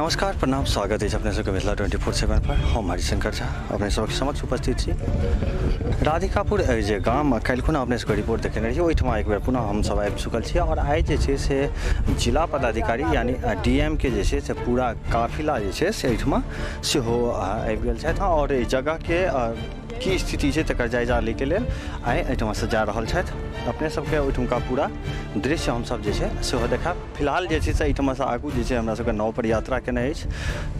नमस्कार, प्रणाम, स्वागत अछि अपने सबके मिथिला 24/7 पर। हम हरिशंकर झा अपने सबके समक्ष उपस्थित छी राधिकापुर जे गाम काल्हि खुना अपने सबके रिपोर्ट देखेने रही, ओहिठमा एक बेर पुनः हमसब आबि चुकल छी। और आइ जे छै से जिला पदाधिकारी यानी डीएम के जे छै से पूरा काफिला जे छै से एहिठमा सेहो आबि गेल छथि और एहि जगहके की स्थिति छै तकर जायजा लैके लेल आइ एहिठमासँ जा रहल छथि। अपने सबके ओहिठुमका पूरा दृश्य हमसब जे छै सेहो देखायब। फिलहाल जे छै से एहिठमासँ आगू जे छै हमरा सबके नाव पर यात्रा केनाइ अछि,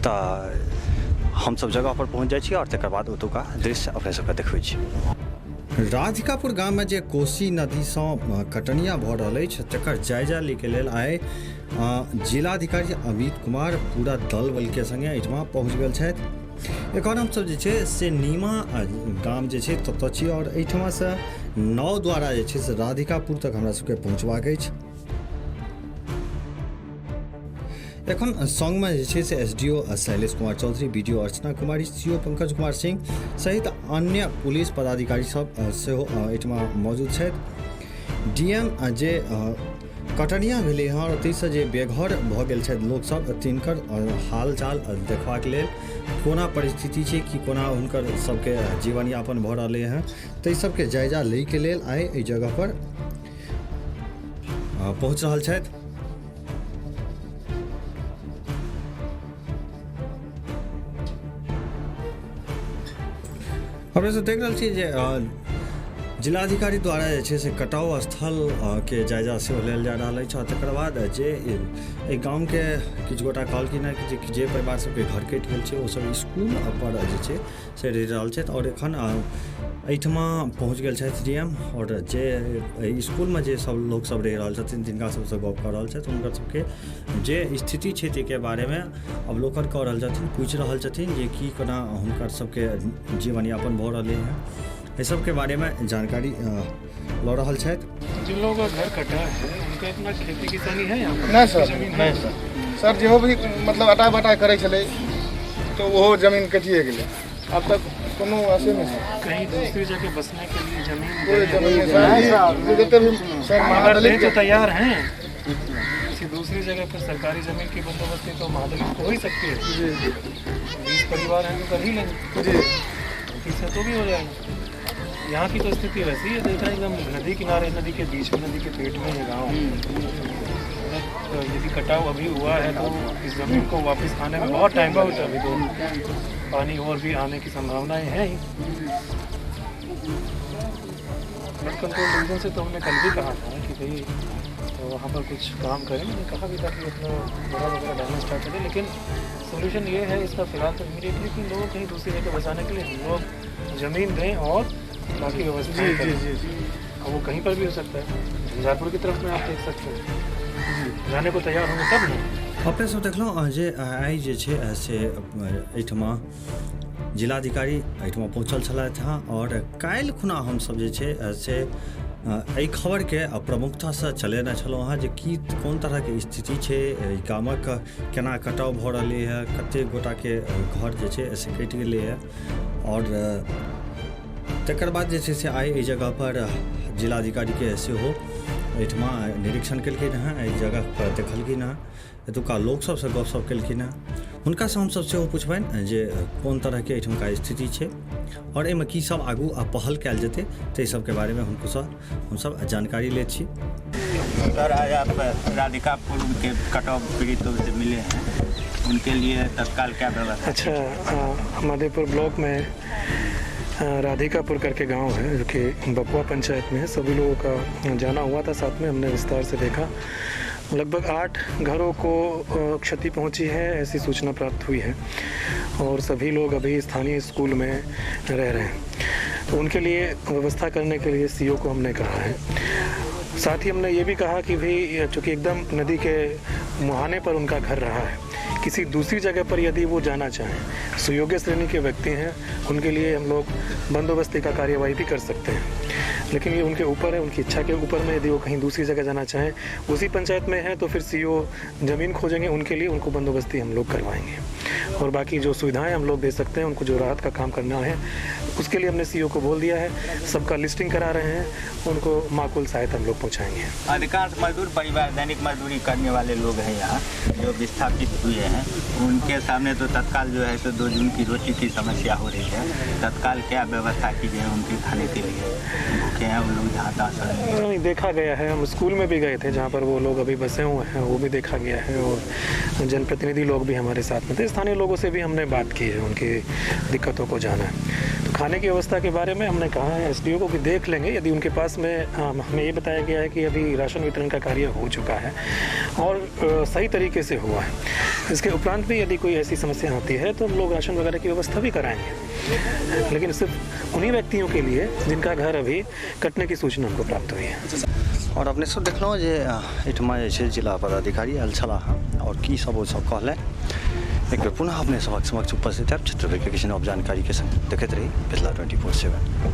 तऽ हमसब जगह पर पहुँच जाइ छी आओर तकर बाद ओतुका दृश्य अपने सबके देखबै छी। राधिकापुर गाममे जे कोसी नदीसँ कटनिया भऽ रहल अछि तकर जायजा लैके लेल आइ जिलाधिकारी अमित कुमार पूरा दल बलके सङ्गे एहिठमा पहुँच गेल छथि। एखन हमसब जे छै से नीमा गाम जे छै ततऽ छी आओर एहिठमासँ नाव द्वारा जे छै से राधिकापुर तक हमरा सबके पहुँचबाक अछि। एखन संगमे जे छै से S D O Shailesh Kumar Chaudhary, B D O Archana Kumari, C O Pankaj Kumar Singh सहित अन्य पुलिस पदाधिकारी सब सेहो एहिठमा मौजूद छथि। डी एम जे कटनिया भेलै हँ और ताहिसँ जे बेघर भऽ गेल छथि लोकसब तिनकर हाल चाल देखबाक लेल कोना परिस्थिति छै, कि कोना हुनकर सबके जीवनयापन भऽ रहलै हँ, ताहि सबके जायजा लैके लेल आइ एहि जगहपर पहुँच रहल छथि। अपने सब देख रहल छी जे जिलाधिकारी द्वारा जे छै से कटाव स्थल के जायजा सेहो लेल जा रहल अछि। तकर बाद जे एहि गामके किछु गोटा कहलखिन हँ कि जे परिवार सबके घर कटि गेल छै ओसब इसकुल पर जे छै से रहि रहल छथि और एखन एहिठमा पहुँच गेल छथि डी एम और जे एहि इसकुलमे जे सब लोक सब रहि रहल छथिन तिनका सबसँ गप कऽ रहल छथि। हुनकर सबके जे स्थिति छै ताहिके बारेमे अवलोकन कऽ रहल छथिन, पूछि रहल छथिन जे की कोना हुनकर सबके जीवनयापन भऽ रहलै हँ, एहि सबके बारेमे जानकारी लऽ रहल छथि। जिन लोगों का घर कटा है उनका अपना खेती किसानी है यहाँ पर? नहीं सर, जमीन नहीं है? सर। सर जो भी मतलब अटा बटा करे छलै तो वो जमीन कटिए गेलै, अब तक कोनो ऐसे नहीं सर। कहीं दूसरी जगह बसने के लिए जमीन कोई दें? जमीन नहीं सर, जितने भी सर अगर महादलित दे तो तैयार हैं, किसी दूसरी जगह पर सरकारी जमीन की बंदोबस्ती तो महादलित को हो ही सकती है। जी। 20 परिवार हैं तो कर ही लेंगे। जी। 30 है तो भी हो जाएगा। यहाँ की तो स्थिति वैसी है, देखा एकदम नदी किनारे, नदी के बीच में, नदी के पेट में ये गाँव। यदि कटाव अभी हुआ है तो इस ज़मीन को वापस आने में बहुत टाइम लगेगा। अभी तो पानी और भी आने की संभावनाएं हैं ही। फ्लड कंट्रोल डिवीजन से तो हमने कल भी कहा था कि भाई तो वहाँ पर कुछ काम करें। मैंने कहा भी था कि अपना बड़ा वगैरह डालना स्टार्ट करें, लेकिन सोल्यूशन ये है इसका फिलहाल तो इमीडिएटली कि लोगों कहीं दूसरी जगह बचाने के लिए हम लोग ज़मीन दें और बाकी व्यवस्था जी, करें। जी, जी, जी। अब वो कहीं पर भी हो सकता है, झंझारपुर की तरफ में आप देख सकते हैं, जाने को तैयार होंगे तब ना। अपने सब देखलहुँ जे आइ जे छै से एहिठमा जिलाधिकारी एहिठमा पहुँचल छलथि हँ और काल्हि खुना हमसब जे छै से एहि खबरके प्रमुखतासँ चलेने छलहुँ हँ जे की कोन तरहके स्थिति छै एहि गामक, केना कटाव भऽ रहलै हँ, कतेक गोटाके घर जे छै से कटि गेलै हँ। और तकर बाद जे छै से आइ एहि जगहपर जिलाधिकारीके सेहो एहिठमा निरीक्षण केलखिन हँ, एहि जगहपर देखलखिन हँ, एतुका लोकसबसँ गपशप केलखिन हँ। हुनकासँ हमसब सेहो पुछबनि जे कोन तरहके एहिठुमका स्थिति छै और एहिमे की सब आगू पहल कयल जेतै, ताहि सबके बारेमे हुनकोसँ हमसब जानकारी लैत छी। सर आज आप राधिकापुर के कटाव पीड़ितों से मिले हैं, उनके लिए तत्काल क्या व्यवस्था? अच्छा, मधेपुर ब्लॉक में राधिकापुर करके गांव है जो कि बपुआ पंचायत में है। सभी लोगों का जाना हुआ था साथ में, हमने विस्तार से देखा। लगभग 8 घरों को क्षति पहुंची है ऐसी सूचना प्राप्त हुई है और सभी लोग अभी स्थानीय स्कूल में रह रहे हैं, तो उनके लिए व्यवस्था करने के लिए सीओ को हमने कहा है। साथ ही हमने ये भी कहा कि भाई चूँकि एकदम नदी के मुहाने पर उनका घर रहा है, किसी दूसरी जगह पर यदि वो जाना चाहें, सुयोग्य श्रेणी के व्यक्ति हैं, उनके लिए हम लोग बंदोबस्ती का कार्यवाही भी कर सकते हैं, लेकिन ये उनके ऊपर है, उनकी इच्छा के ऊपर में यदि वो कहीं दूसरी जगह जाना चाहें, उसी पंचायत में हैं तो फिर सीओ ज़मीन खोजेंगे उनके लिए, उनको बंदोबस्ती हम लोग करवाएंगे। और बाकी जो सुविधाएं हम लोग दे सकते हैं, उनको जो राहत का काम करना है उसके लिए हमने सीओ को बोल दिया है। सबका लिस्टिंग करा रहे हैं, उनको माकूल सहायता हम लोग पहुँचाएंगे। अधिकांश मजदूर परिवार दैनिक मजदूरी करने वाले लोग हैं यहाँ जो विस्थापित हुए हैं, उनके सामने तो तत्काल जो है सो 2 जून की रोटी की समस्या हो रही है। तत्काल क्या व्यवस्था की जाए उनके खाने के लिए? भूखे हैं वो लोग जहाँ तहाँ सड़क। नहीं, देखा गया है, हम स्कूल में भी गए थे जहाँ पर वो लोग अभी बसे हुए हैं, वो भी देखा गया है और जनप्रतिनिधि लोग भी हमारे साथ में थे, स्थानीय लोगों से भी हमने बात की है, उनकी दिक्कतों को जाना है। तो खाने की व्यवस्था के बारे में हमने कहा है एसडीओ को कि देख लेंगे, यदि उनके पास में हमें ये बताया गया है कि अभी राशन वितरण का कार्य हो चुका है और सही तरीके से हुआ है। इसके उपरांत भी यदि कोई ऐसी समस्या आती है तो हम लोग राशन वगैरह की व्यवस्था भी कराएंगे, लेकिन सिर्फ उन्हीं व्यक्तियों के लिए जिनका घर अभी कटने की सूचना हमको प्राप्त हुई है। और अपने सब देखलहुँ जे एहिठमा जे छै जिला पदाधिकारी आयल छलाह हँ और की सब ओ सब कहलनि। एक बेर पुनः अपने सबक समक्ष उपस्थित हैब क्षेत्र भरिके किछु नव जानकारी के संग। देखैत रही मिथिला 24/7।